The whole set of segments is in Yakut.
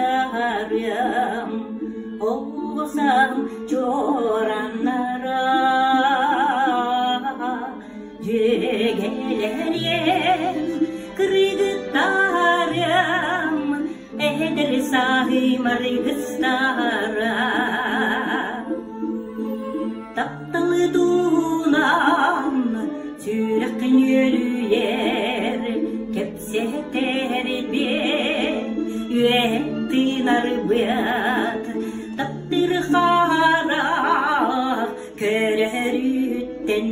Кыргыттарым, оҕусам чуораннара, дьүөгэлэрим, кыргыттарым, эдэр сааһым аргыстара. Тапталы туунан сүрэххин үөрүйэр, кэпсэтэрбиэт, үөһэн тыынарбыат, таптыр харах көрөрүттэн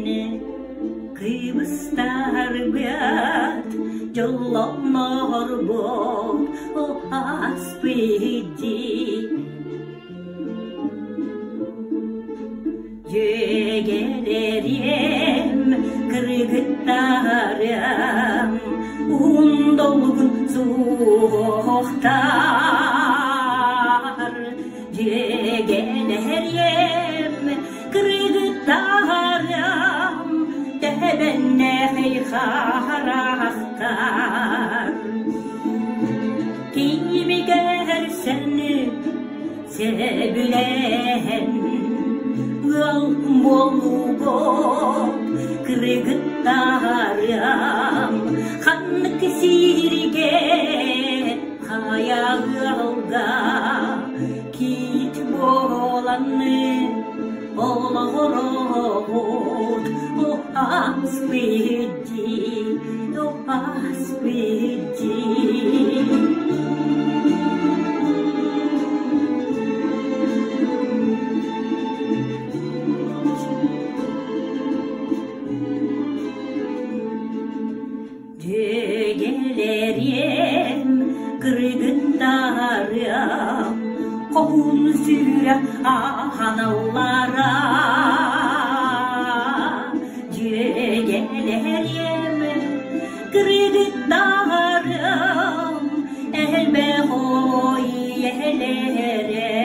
кыбыстарбыат, дьоллоннорбут о ааспыт дии. Дьүөгэлэриэм, кыргыттарым, уһун долгун суохтар. Дьүөгэлэриэм, кыргыттарым, тэбэннэхэй харахтар. Киимигэр сэнни Сөбүлэһэн ыал буолуугут кыргыттарыам ханнык сиргэ хайа ыалга киит буоланы олоҕороҕут о ааспыт дии о ааспыт дии. Дьүөгэлэриэм, кыргыттарыам, хоһуун сүрэх аһаналлара. Дьүөгэлэриэм, кыргыттарым, элбэх ой иэһэлэрэ.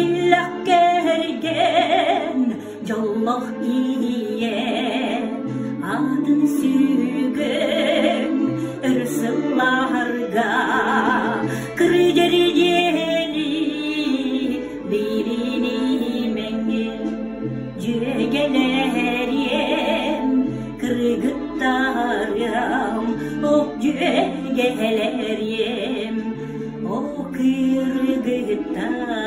Иллэх кэргэн, дьоллоох ийэ, аатын сүгэн өр сылларга кырдьар диэни биирини мэҥҥэ Дьүөгэлэриэм, кыргыттарыам, о дьүөгэлэриэм, о кыргыттарыам.